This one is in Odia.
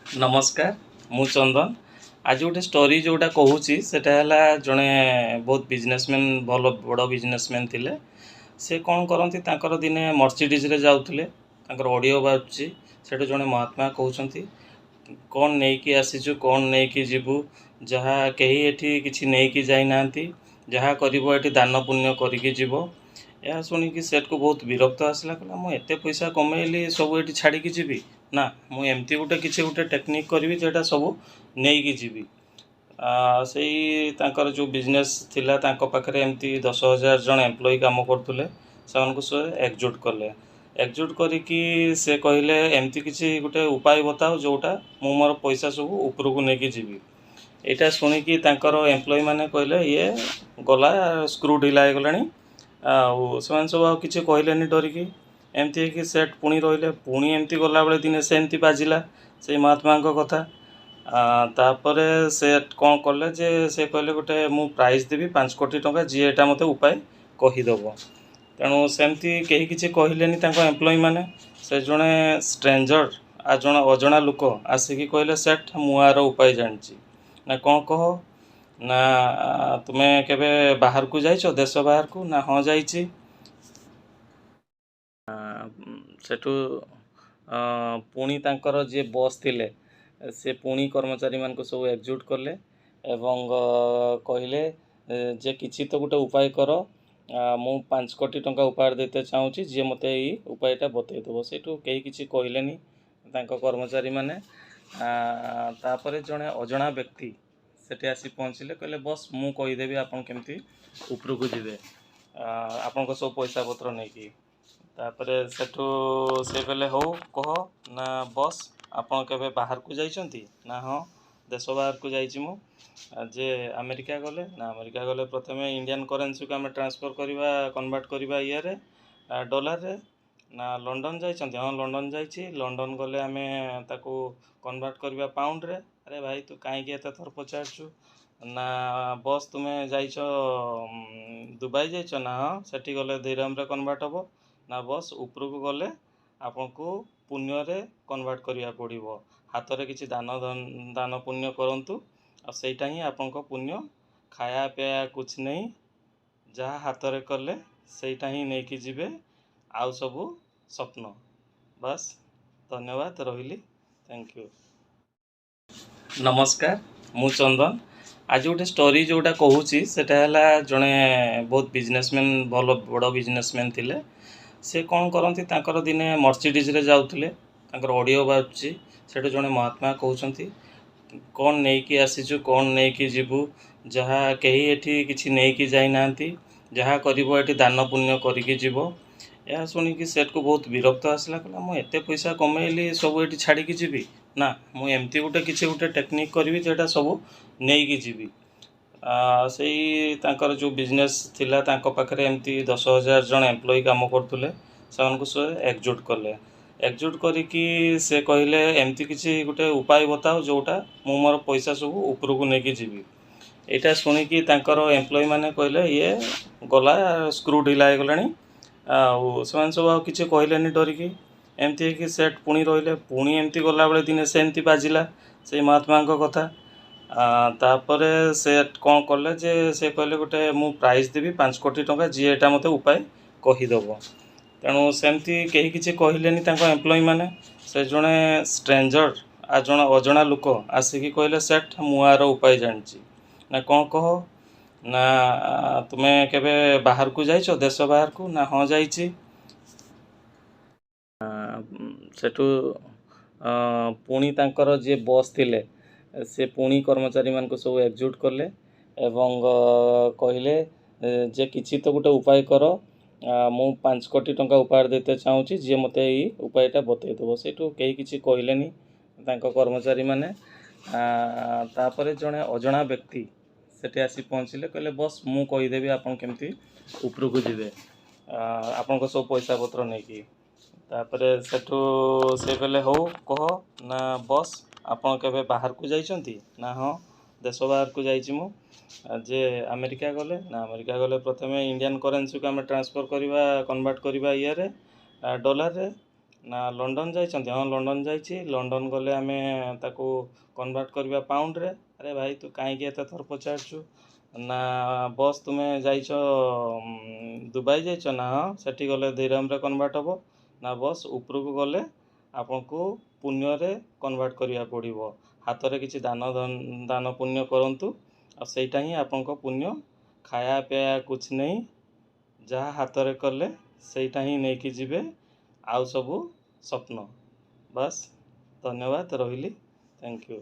ନମସ୍କାର, ମୁଁ ଚନ୍ଦନ। ଆଜି ଗୋଟେ ଷ୍ଟୋରି ଯେଉଁଟା କହୁଛି, ସେଟା ହେଲା ଜଣେ ବହୁତ ବିଜନେସମ୍ୟାନ୍, ଭଲ ବଡ଼ ବିଜନେସମ୍ୟାନ୍ ଥିଲେ। ସେ କ'ଣ କରନ୍ତି, ତାଙ୍କର ଦିନେ ମର୍ସିଡ଼ିଜ୍ରେ ଯାଉଥିଲେ, ତାଙ୍କର ଅଡ଼ିଓ ବାଜୁଛି। ସେଠୁ ଜଣେ ମହାତ୍ମା କହୁଛନ୍ତି, "କ'ଣ ନେଇକି ଆସିଛୁ, କ'ଣ ନେଇକି ଯିବୁ? ଯାହା କେହି ଏଠି କିଛି ନେଇକି ଯାଇନାହାନ୍ତି। ଯାହା କରିବ, ଏଠି ଦାନ ପୁଣ୍ୟ କରିକି ଯିବ।" ଏହା ଶୁଣିକି ସେଠକୁ ବହୁତ ବିରକ୍ତ ଆସିଲା। କହିଲା, "ମୁଁ ଏତେ ପଇସା କମେଇଲି, ସବୁ ଏଠି ଛାଡ଼ିକି ଯିବି? ନା, ମୁଁ ଏମିତି ଗୋଟେ କିଛି ଗୋଟେ ଟେକ୍ନିକ୍ କରିବି ଯେଉଁଟା ସବୁ ନେଇକି ଯିବି।" ସେଇ ତାଙ୍କର ଯେଉଁ ବିଜନେସ୍ ଥିଲା, ତାଙ୍କ ପାଖରେ ଏମିତି 10,000 ଜଣ ଏମ୍ପ୍ଲୟି କାମ କରୁଥିଲେ। ସେମାନଙ୍କୁ ସେ ଏକଜୁଟ କଲେ। ଏକଜୁଟ କରିକି ସେ କହିଲେ, "ଏମିତି କିଛି ଗୋଟେ ଉପାୟ ବତାଅ ଯେଉଁଟା ମୁଁ ମୋର ପଇସା ସବୁ ଉପରକୁ ନେଇକି ଯିବି।" ଏଇଟା ଶୁଣିକି ତାଙ୍କର ଏମ୍ପ୍ଲୟି ମାନେ କହିଲେ, "ଇଏ ଗଲା, ସ୍କ୍ରୁ ଢିଲା ହେଇଗଲାଣି।" ଆଉ ସେମାନେ ସବୁ ଆଉ କିଛି କହିଲେନି ଡରିକି। ଏମିତି ହେଇକି ସେଟ୍ ପୁଣି ରହିଲେ। ପୁଣି ଏମିତି ଗଲାବେଳେ ଦିନେ ସେମିତି ବାଜିଲା ସେଇ ମହାତ୍ମାଙ୍କ କଥା। ତାପରେ ସେ କ'ଣ କଲେ ଯେ ସେ କହିଲେ, "ଗୋଟେ ମୁଁ ପ୍ରାଇଜ୍ ଦେବି 5 କୋଟି ଟଙ୍କା, ଯିଏ ଏଇଟା ମୋତେ ଉପାୟ କହିଦେବ।" ତେଣୁ ସେମିତି କେହି କିଛି କହିଲେନି ତାଙ୍କ ଏମ୍ପ୍ଲୟି ମାନେ। ସେ ଜଣେ ଷ୍ଟ୍ରେଞ୍ଜର, ଆଉ ଜଣେ ଅଜଣା ଲୋକ ଆସିକି କହିଲେ, "ସେଟ୍, ମୁଁ ୟାର ଉପାୟ ଜାଣିଛି।" ନା, କ'ଣ କହ? ନା, ତୁମେ କେବେ ବାହାରକୁ ଯାଇଛ, ଦେଶ ବାହାରକୁ? ନା, ହଁ, ଯାଇଛି। ସେଠୁ ପୁଣି ତାଙ୍କର ଯିଏ ବସ୍ ଥିଲେ, ସେ ପୁଣି କର୍ମଚାରୀମାନଙ୍କୁ ସବୁ ଏକଜୁଟ କଲେ ଏବଂ କହିଲେ ଯେ କିଛି ତ ଗୋଟେ ଉପାୟ କର, ମୁଁ 5 କୋଟି ଟଙ୍କା ଉପହାର ଦେଇତେ ଚାହୁଁଛି, ଯିଏ ମୋତେ ଏଇ ଉପାୟଟା ବତେଇଦେବ। ସେଇଠୁ କେହି କିଛି କହିଲେନି ତାଙ୍କ କର୍ମଚାରୀମାନେ। ତାପରେ ଜଣେ ଅଜଣା ବ୍ୟକ୍ତି ସେଠି ଆସି ପହଞ୍ଚିଲେ। କହିଲେ, "ବସ୍, ମୁଁ କହିଦେବି ଆପଣ କେମିତି ଉପରକୁ ଯିବେ, ଆପଣଙ୍କ ସବୁ ପଇସା ପତ୍ର ନେଇକି।" ତାପରେ ସେଠୁ ସେ କହିଲେ, "ହଉ, କହ।" ନା, ବସ୍, ଆପଣ କେବେ ବାହାରକୁ ଯାଇଛନ୍ତି? ନା, ହଁ, ଦେଶ ବାହାରକୁ ଯାଇଛି ମୁଁ। ଯେ ଆମେରିକା ଗଲେ? ନା, ଆମେରିକା ଗଲେ ପ୍ରଥମେ ଇଣ୍ଡିଆନ୍ କରେନ୍ସିକୁ ଆମେ ଟ୍ରାନ୍ସଫର୍ କରିବା, କନଭର୍ଟ କରିବା ଇଏରେ, ଡଲାରରେ। ନା, ଲଣ୍ଡନ ଯାଇଛନ୍ତି? ହଁ, ଲଣ୍ଡନ ଯାଇଛି। ଲଣ୍ଡନ ଗଲେ ଆମେ ତାକୁ କନଭର୍ଟ କରିବା ପାଉଣ୍ଡରେ। ଆରେ ଭାଇ, ତୁ କାହିଁକି ଏତେ ଥର ପଚାରୁଛୁ? ନା, ବସ୍, ତୁମେ ଯାଇଛ, ଦୁବାଇ ଯାଇଛ? ନା, ହଁ, ସେଠି ଗଲେ ଦିରହମରେ କନଭର୍ଟ ହେବ। ନା, ବସ୍, ଉପରକୁ ଗଲେ ଆପଣଙ୍କୁ ପୁଣ୍ୟରେ କନଭର୍ଟ କରିବାକୁ ପଡ଼ିବ। ହାତରେ କିଛି ଦାନ ପୁଣ୍ୟ କରନ୍ତୁ ଆଉ ସେଇଟା ହିଁ ଆପଣଙ୍କ ପୁଣ୍ୟ। ଖାଇବା ପିଇବା कुछ नहीं, ଯାହା ହାତରେ କଲେ ସେଇଟା ହିଁ ନେଇକି ଯିବେ, ଆଉ ସବୁ ସ୍ୱପ୍ନ। ବାସ୍, ଧନ୍ୟବାଦ, ରହିଲି, thank you. ନମସ୍କାର, ମୁଁ ଚନ୍ଦନ। ଆଜି ଗୋଟେ ଷ୍ଟୋରି ଯେଉଁଟା କହୁଛି, ସେଟା ହେଲା ଜଣେ ବହୁତ ବିଜନେସମ୍ୟାନ୍, ଭଲ ବଡ଼ ବିଜନେସମ୍ୟାନ୍ ଥିଲେ। ସେ କ'ଣ କରନ୍ତି, ତାଙ୍କର ଦିନେ ମର୍ସିଡ଼ିଜ୍ରେ ଯାଉଥିଲେ, ତାଙ୍କର ଅଡ଼ିଓ ବାଜୁଛି। ସେଠୁ ଜଣେ ମହାତ୍ମା କହୁଛନ୍ତି, "କ'ଣ ନେଇକି ଆସିଛୁ, କ'ଣ ନେଇକି ଯିବୁ? ଯାହା କେହି ଏଠି କିଛି ନେଇକି ଯାଇନାହାନ୍ତି। ଯାହା କରିବ, ଏଠି ଦାନ ପୁଣ୍ୟ କରିକି ଯିବ।" ଏହା ଶୁଣିକି ସେଠକୁ ବହୁତ ବିରକ୍ତ ଆସିଲା। କହିଲା, "ମୁଁ ଏତେ ପଇସା କମେଇଲି, ସବୁ ଏଠି ଛାଡ଼ିକି ଯିବି? ନା, ମୁଁ ଏମିତି ଗୋଟେ କିଛି ଗୋଟେ ଟେକ୍ନିକ୍ କରିବି ଯେଉଁଟା ସବୁ ନେଇକି ଯିବି।" ସେଇ ତାଙ୍କର ଯେଉଁ ବିଜନେସ୍ ଥିଲା, ତାଙ୍କ ପାଖରେ ଏମିତି 10,000 ଜଣ ଏମ୍ପ୍ଲୟି କାମ କରୁଥିଲେ। ସେମାନଙ୍କୁ ସେ ଏକଜୁଟ କଲେ। ଏକଜୁଟ କରିକି ସେ କହିଲେ, "ଏମିତି କିଛି ଗୋଟେ ଉପାୟ ବତାଅ ଯେଉଁଟା ମୁଁ ମୋର ପଇସା ସବୁ ଉପରକୁ ନେଇକି ଯିବି।" ଏଇଟା ଶୁଣିକି ତାଙ୍କର ଏମ୍ପ୍ଲୟି ମାନେ କହିଲେ, "ଇଏ ଗଲା, ସ୍କ୍ରୁ ଢିଲା ହେଇଗଲାଣି।" ଆଉ ସେମାନେ ସବୁ ଆଉ କିଛି କହିଲେନି ଡରିକି। ଏମିତି ହେଇକି ସେଟ୍ ପୁଣି ରହିଲେ। ପୁଣି ଏମିତି ଗଲାବେଳେ ଦିନେ ସେମିତି ବାଜିଲା ସେଇ ମହାତ୍ମାଙ୍କ କଥା। ତାପରେ ସେ କ'ଣ କଲେ ଯେ ସେ କହିଲେ, "ଗୋଟେ ମୁଁ ପ୍ରାଇଜ୍ ଦେବି 5 କୋଟି ଟଙ୍କା, ଯିଏ ଏଇଟା ମୋତେ ଉପାୟ କହିଦେବ।" ତେଣୁ ସେମିତି କେହି କିଛି କହିଲେନି ତାଙ୍କ ଏମ୍ପ୍ଲୟି ମାନେ। ସେ ଜଣେ ଷ୍ଟ୍ରେଞ୍ଜର, ଆଉ ଜଣେ ଅଜଣା ଲୋକ ଆସିକି କହିଲେ, "ସେଟ୍, ମୁଁ ୟାର ଉପାୟ ଜାଣିଛି।" ନା, କ'ଣ କହ? ନା, ତୁମେ କେବେ ବାହାରକୁ ଯାଇଛ, ଦେଶ ବାହାରକୁ? ନା, ହଁ, ଯାଇଛି। ସେଠୁ ପୁଣି ତାଙ୍କର ଯିଏ ବସ୍ ଥିଲେ, ସେ ପୁଣି କର୍ମଚାରୀମାନଙ୍କୁ ସବୁ ଏକଜୁଟ କଲେ ଏବଂ କହିଲେ ଯେ କିଛି ତ ଗୋଟେ ଉପାୟ କର, ମୁଁ 5 କୋଟି ଟଙ୍କା ଉପହାର ଦେଇତେ ଚାହୁଁଛି, ଯିଏ ମୋତେ ଏଇ ଉପାୟଟା ବତେଇଦେବ। ସେଇଠୁ କେହି କିଛି କହିଲେନି ତାଙ୍କ କର୍ମଚାରୀମାନେ। ତାପରେ ଜଣେ ଅଜଣା ବ୍ୟକ୍ତି ସେଠି ଆସି ପହଞ୍ଚିଲେ। କହିଲେ, "ବସ୍, ମୁଁ କହିଦେବି ଆପଣ କେମିତି ଉପରକୁ ଯିବେ, ଆପଣଙ୍କ ସବୁ ପଇସା ପତ୍ର ନେଇକି।" ତାପରେ ସେଠୁ ସେ କହିଲେ, "ହଉ, କହ।" ନା, ବସ୍, ଆପଣ କେବେ ବାହାରକୁ ଯାଇଛନ୍ତି? ନା, ହଁ, ଦେଶ ବାହାରକୁ ଯାଇଛି ମୁଁ। ଯେ ଆମେରିକା ଗଲେ? ନା, ଆମେରିକା ଗଲେ ପ୍ରଥମେ ଇଣ୍ଡିଆନ୍ କରେନ୍ସିକୁ ଆମେ ଟ୍ରାନ୍ସଫର୍ କରିବା, କନଭର୍ଟ କରିବା ଇଏରେ, ଡଲାରରେ। ନା ଲଣ୍ଡନ ଯାଇଛନ୍ତି? ହଁ, ଲଣ୍ଡନ ଯାଇଛି। ଲଣ୍ଡନ ଗଲେ ଆମେ ତାକୁ କନଭର୍ଟ କରିବା ପାଉଣ୍ଡରେ। ଆରେ ଭାଇ, ତୁ କାହିଁକି ଏତେ ଥର ପଚାରୁଛୁ? ନା ବସ୍, ତୁମେ ଯାଇଛ, ଦୁବାଇ ଯାଇଛ? ନା ହଁ, ସେଠି ଗଲେ ଦିରହମରେ କନଭର୍ଟ ହେବ। ନା ବସ୍, ଉପରକୁ ଗଲେ ଆପଣଙ୍କୁ ପୁଣ୍ୟରେ କନଭର୍ଟ କରିବାକୁ ପଡ଼ିବ। ହାତରେ କିଛି ଦାନ ଦାନ ପୁଣ୍ୟ କରନ୍ତୁ ଆଉ ସେଇଟା ହିଁ ଆପଣଙ୍କ ପୁଣ୍ୟ। ଖାୟା ପିଆ କୁଛ ନେଇ, ଯାହା ହାତରେ କଲେ ସେଇଟା ହିଁ ନେଇକି ଯିବେ, ଆଉ ସବୁ ସ୍ୱପ୍ନ। ବାସ୍, ଧନ୍ୟବାଦ, ରହିଲି। Thank you.